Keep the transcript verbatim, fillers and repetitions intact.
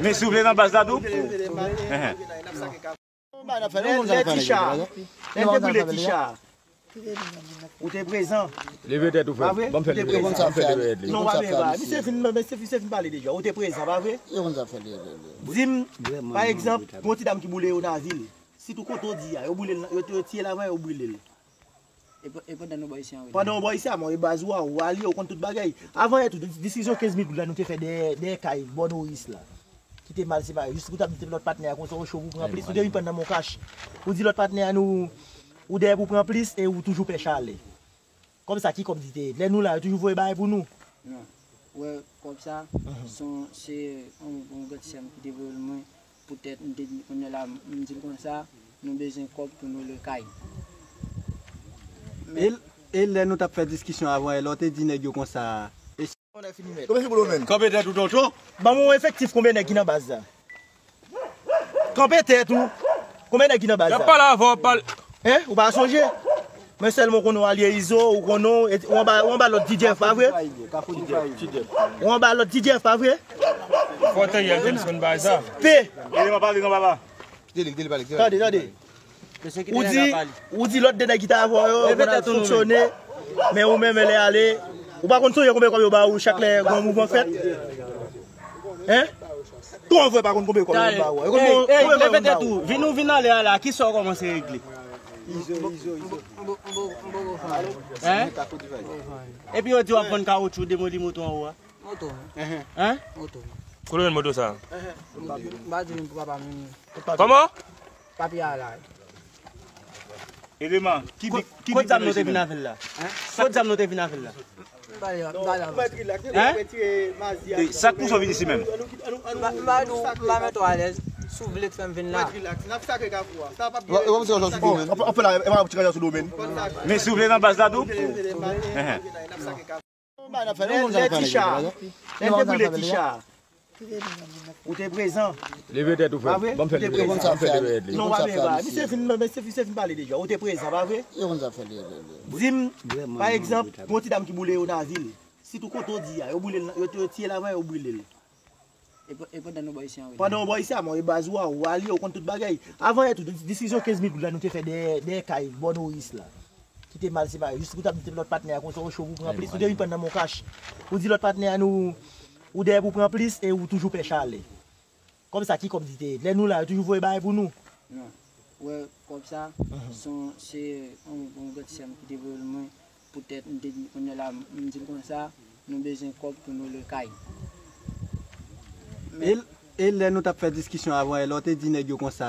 Men si w vle nan baz la tou. Enhen. Lè, lè ti cha, lè n te boule ti cha, ou te prezan. Leve tèt ou, frè. Pa vre? Ban m fè l leve. Ou te prezan. Non, pa vre, pa. Misye fin, misye fin, misye fin pale deja. Ou te prezan, pa vre? Di m, pa egzanp, gon ti dam ki boule yo nan vil. Sitou kote w di a, yo boule l, yo, yo tiye l avan yo boule l. E pa- e pandan nou bò isi an, wi. Pandan w bò isi a, mwen, e baz ou a, ou alye, ou konn tout bagay. Avan yè tou, dis- diskisyon kenz mil goud la, nou te fè dèyè, dèyè kay bò Noris la. Ki te mal separe. Jis pou t ap di lòt patnè a konsa, ou cho pou pran plis. Ou te vin pran nan Moncash. Ou di lòt patnè a nou, ou dèyè pou pran plis e ou toujou pè chale. Kòm sa, ki kòb di te ye? Lè nou la, yo toujou voye bagay pou nou. Non. Ou wè, kòb sa, se yon, se yon, yon grandsè m ki te voye l mwen. Poutèt m te di, kounye a la, m di l konsa, nou bezwen kòb pou nou lwe kay. E, e lè nou t ap fè diskisyon avan yè la, w te di nèg yo konsa. Konbyen se pou nou menm? Kanpe tèt ou, tonton. Ban m yon efektif, konbyen nèg ki nan baz la? Kanpe tèt ou. Konbyen nèg ki nan baz la? Y ap pale avan, w ap pale. Hein? Ou pa sonje? Men sèlman w konnen w alye Izo, ou konnen w, ou anba, ou anba lòd T D F, pa vre? Ou anba lòd T D F, pa vre? Fò w tande, Elton, se konn bagay sa. P. Eleman pale non, papa. Kite li, kite li pale, kite li pale. Tande, tande. Ou di, ou di lòt de nèg ki t avè w yo, yo konn ap fonksyone, men ou menm lè ale, ou pa konn sonje konbyen kòb yo ba ou chak lè gon mouvman fèt? Hein? Kòman w fè pa konn konbyen kòb yo ba ou a? Yo konn konbyen kòb yo ba ou? Vin ou vin ale a la, kisa w kòmanse regle? Hein? Epi yo di w ap vann kawotchou, demoli moto anwo a. Moto. Hein? Kote w jwenn moto sa? M pa di nou pou papa m. Kòman? Papye a la. Eleman, ki bik, ki bik zam nou te vin avè l la? Kot zam nou te vin avè l la? M pale, m pale avè l. Hein? Sa k pouse w vin isi menm? M pa, m pa di w, m pa mete w alèz. Si w vle t fè m vin la. Anpe la, e pa ti kanja sou domèn. Men si w vle nan baz la tou? Enhen. Lè, lè ti cha, lè n te boule ti cha, ou te prezan. Leve tèt ou, frè. Pa vre? Ban m fè l leve. Non, pa vre, pa. Misye fin, misye, misye fin pale deja. Ou te prezan, pa vre? Di m, pa egzanp, gon ti dam ki boule yo nan vil. Sitou kote w di a, yo boule l, yo, yo tiye l avan yo boule l. E pa- e pandan nou bò isi an, wi. Pandan w bò isi a, mwen, e baz ou a, ou alye, ou konn tout bagay. Avan yè tou, dis- diskisyon kenz mil goud la, nou te fè dèyè, dèyè kay bò Noris la. Ki te mal separe. Jis pou t ap di lòt patnè a konsa, ou cho pou pran plis, ou te vin pran nan Moncash. Ou di lòt patnè a nou, ou dèyè pou pran plis e ou toujou pè chale. Kòm sa, ki kòb di te ye? Lè nou la, yo toujou voye bagay pou nou. Non. Ou wè, kòb sa, se yon, se yon, yon grandsè m ki te voye l mwen. Poutèt m te di, kounye a la, m di l konsa, nou bezwen kòb pou nou lwe kay. E, e lè nou t ap fè diskisyon avan yè la, w te di nèg yo konsa,